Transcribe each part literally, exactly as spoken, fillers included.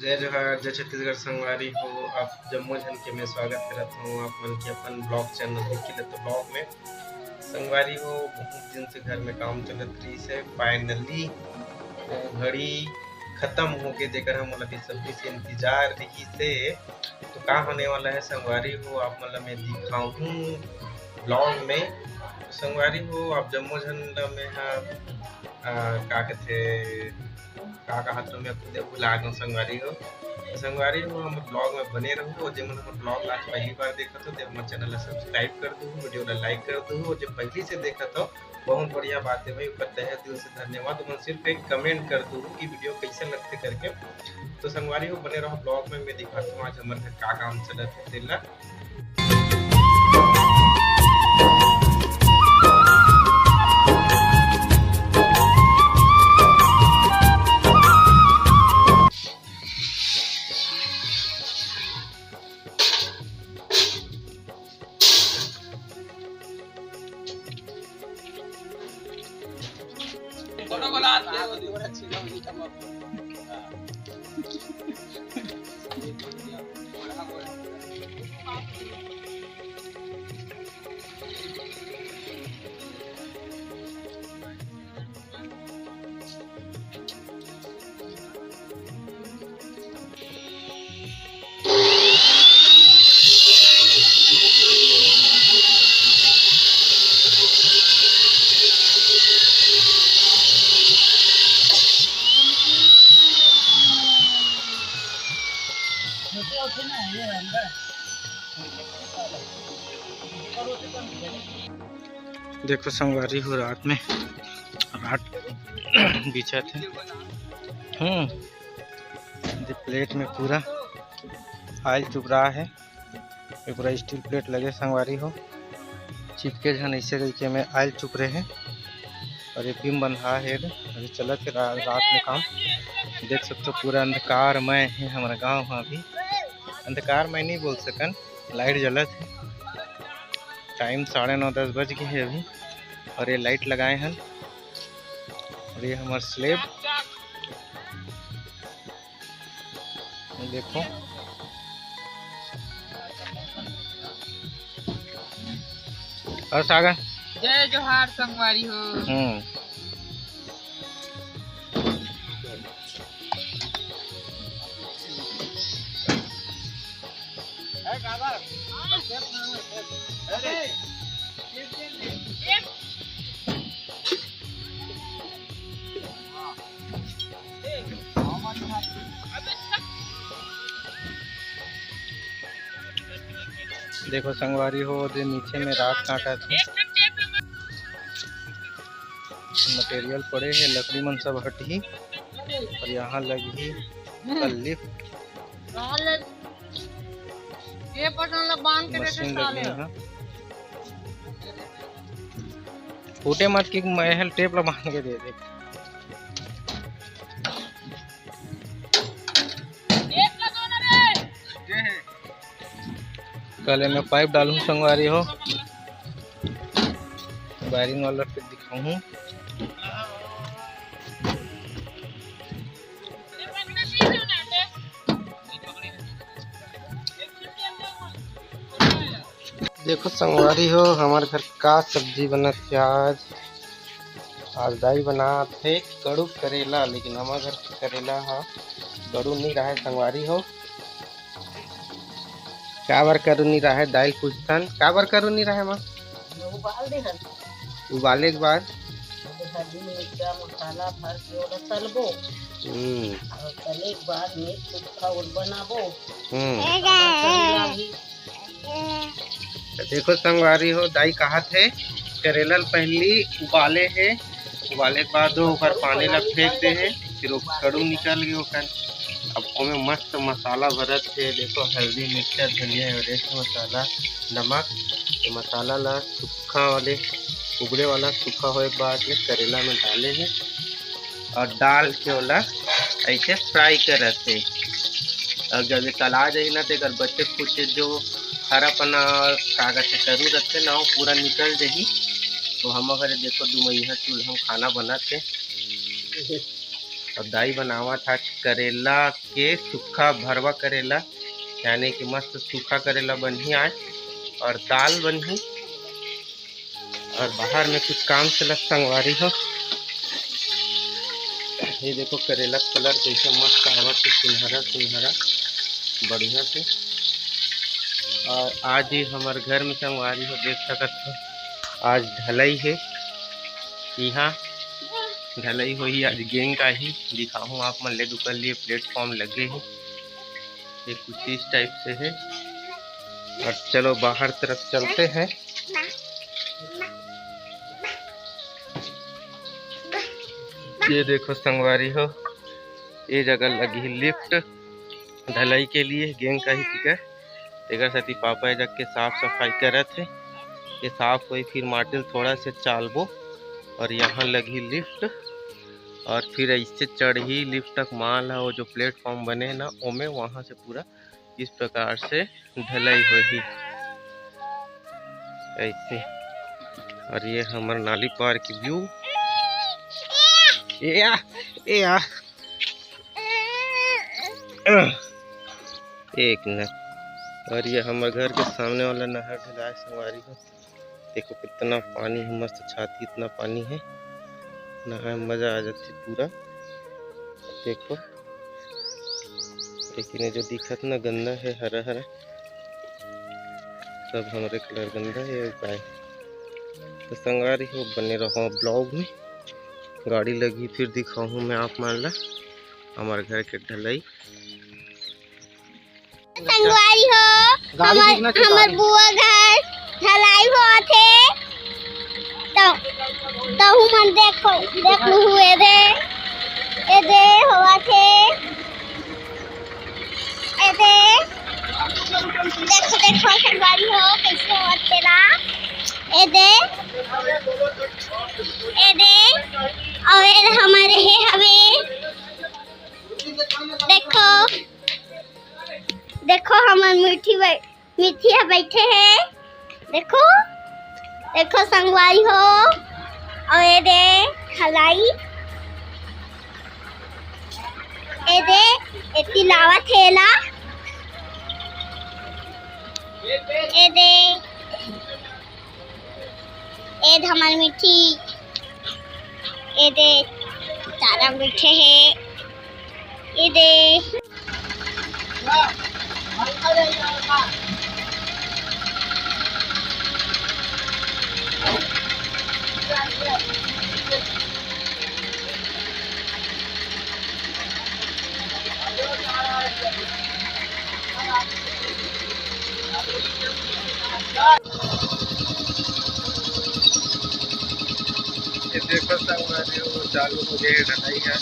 जय जोहार, जय छत्तीसगढ़ संगवारी हो। आप जम्मो झन के मैं स्वागत करत हूँ आप मन के अपन vlog channel देखी ले तो vlog में। संगवारी हो, बहुत दिन से घर में काम चलत रही से, finally वो घड़ी खत्म हो गए, जेकर हम मोला बेसब्री से इंतजार रही से। तो का होने वाला है संगवारी हो, आप मन ला मैं दिखाऊँ vlog में। तो संगवारी हो, आप जम्मो झन ला मैं हा, आ, का कहते, का कहत रहूं, मैं खुदे भुला गए संगवारी हो। तो संगवारी हो, हमर vlog में बने रहू, और जे मन हमर vlog ला आज पहली बार देखत हो, ते हमर channel ला subscribe कर दू, video ला like कर दू, और जे पहली से देखत हो, बहुत बढ़िया बात है भाई, ओकर तहे दिल से धन्यवाद। तुमन सिर्फ एक comment कर दू कि video कैसे लगते करके। तो संगवारी हो, बने रहो vlog में, मैं दिखाता हूँ आज हमर घर का काम चलत है तेला। देखो संगवारी हो, रात में रात बिछत है। हम्म, ये plate में पूरा oil चुप रहा है। ये पूरा steel plate लगे संगवारी हो, चिपके झन ऐसे करके में oil चुप रहे हैं। और ये बीम बंधा है, अभी चलत है रा-, रात में काम। देख सकते हो पूरा अंधकारमय है हमारा गांव। हाँ, अभी अंधकारमय नहीं बोल सकन, light जलत है। Time साढ़े नौ दस बज गए है अभी, और ये light लगाए हैं। और ये हमार slab, ये देखो। और सागर? जय जोहार संगवारी हो। हम्म। देखो संगवारी हो, दे नीचे में रात काटत हे। Material पड़े हे, लकड़ी मन सब हटही और यहाँ लगही कल्ली। ये पटन ला बांध के रखे मशीन साले। लगही यहाँ। फूटे मत कि मैं हल tape ला बांध के दे दे। कल मैं pipe डालूं संगवारी हो, wiring वाला फिर दिखाऊं। देखो संगवारी हो, हमारे घर का सब्जी बनत हे आज। आज दाई बनात हे कड़ू करेला, लेकिन हमारे घर के करेला हा कड़ू नहीं रहे संगवारी हो। काबर कड़ू नहीं रहे, दाई पूछथन, काबर कड़ू नहीं रहे माँ? उबाल दे हन। उबाले के बाद? हल्दी, मिर्चा, मसाला भर के ओला तलबो। हम्म। और तले के बाद में सुक्खा ओल बनाबो। हम्म। करेला भी। तो देखो संगवारी हो, दाई कहत हे करेला ल पहली उबाले हे, उबाले के बाद ओकर पानी ला फेंक दे हे, फिर वो कड़ू निकल गए ओकर। अब ओमे मस्त मसाला भरत हे, देखो हल्दी, मिर्चा, धनिया, एवरेस्ट मसाला, नमक। ये मसाला ला सूखा वाले, उबले वाला सूखा होए के बाद में करेला में डाले हे और डाल के ओला ऐसे fry करत हे। और जब ये तला जाही ना, तो एकर बचे खुचे जो हरा पना, का कहते, तरू रथे ना, वो पूरा निकल जाही। तो हम अगर देखो, दुमैया चूल्हा में खाना बनत हे। अउ दाई बनावत हे आज करेला के सूखा भरवा करेला, यानी कि मस्त सूखा करेला बनही आज, अउ दाल बनही, अउ बाहर में कुछ काम चलत संगवारी हो। ये देखो करेला कलर कैसे मस्त आवत हे, सुनहरा सुनहरा, बढ़िया से। अउ आज ये हमर घर में संगवारी हो देख सकत हो, आज ढलई हे, इहाँ ढलई होही, आज गेंग आही, दिखाहूँ आप मन ले, दुकर लिए प्लेटफॉर्म लगे हे, ये कुछ इस टाइप से हे। अउ चलो बाहर तरफ चलते हैं। ये देखो संगवारी हो, ये जगह लगी लिफ्ट ढलई के लिए, गेंग आही ठीक है। तेकर सेती पापा ए जग के साफ सफाई करत हे। ये साफ होई, फिर माटी ल थोड़ा से चालबो अउ यहाँ लगी लिफ्ट अउ फिर ऐसे चढ़ही लिफ्ट तक माल ह, वो जो प्लेटफॉर्म बने हे ना ओमे, वहाँ से पूरा इस प्रकार से ढलई होही ऐसे। अउ ये हमर नाली पार के व्यू। ए आ, ए आ। एक मिनट। अउ ये हमर घर के सामने वाला नहर ढलाय संगवारी हो। देखो कितना पानी हे, मस्त छाती इतना पानी हे, नहाय में मजा आ जाथे पूरा। देखो, लेकिन ये जो दिखत ना गंदा हे, हरा हरा, सब हमरे कलर गंदा हे। अउ काय, तो संगवारी हो, बने रहो ब्लॉग में, गाड़ी लगी फिर दिखाहूँ मैं आप मन ला हमर घर के ढलई। संगवारी हो, गाड़ी हमर, सीखना चाहिए हमर गाड़ी। बुआ घर ढलाई होत हे, तो, तहू मन देखो, देख लू, ए दे, ए दे होवत हे, ए दे, देखो, देखो, संगवारी हो, कैसे होवत हे ना, ए दे, ए दे, अउ ए हमर हे हवे, देखो। देखो हमर मिठी बै-, मिठी ह बैठे हे। देखो, देखो संगवारी हो, अउ ए दे ढलाई, ए दे एती लावत हे एला, ए दे ए दे हमर मिठी, ए दे चारा बैठे हे, ए दे। ये देखो संगवारी हो, चालू हो गए ढलाई है।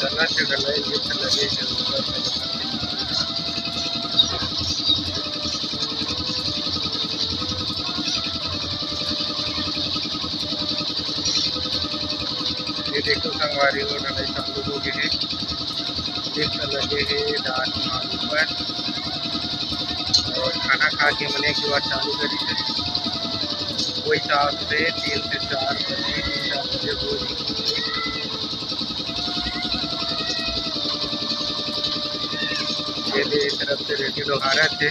चला के ढलाई ये तो लगे के ऊपर में। ये देखो संगवारी हो, ढलाई चालू हो गए है। एक तो लगे हे डांस माल ऊपर अउ खाना खा के मने के बाद चालू करी थे। वही हिसाब से तीन से चार बजे, तीन चार बजे वो ये दे तरफ से रेडी डोहारा थे।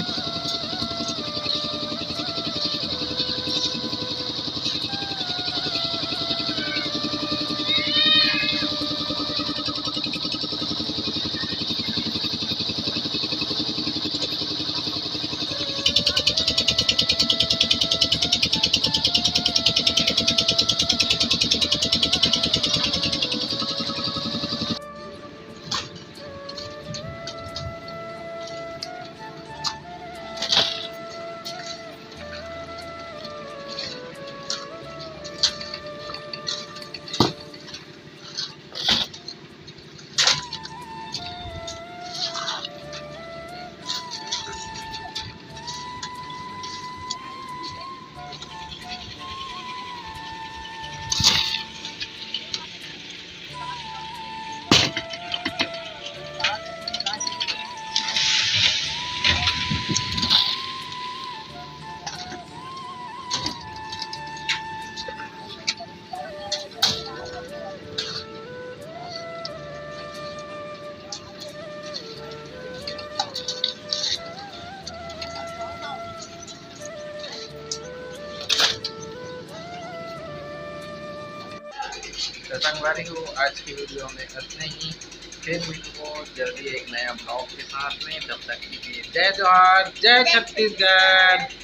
तो संगवारी हो, आज की वीडियो में इतने ही। फिर मिलबो जल्दी एक नया ब्लॉग के साथ में। तब तक के लिए जय जोहार, जय छत्तीसगढ़।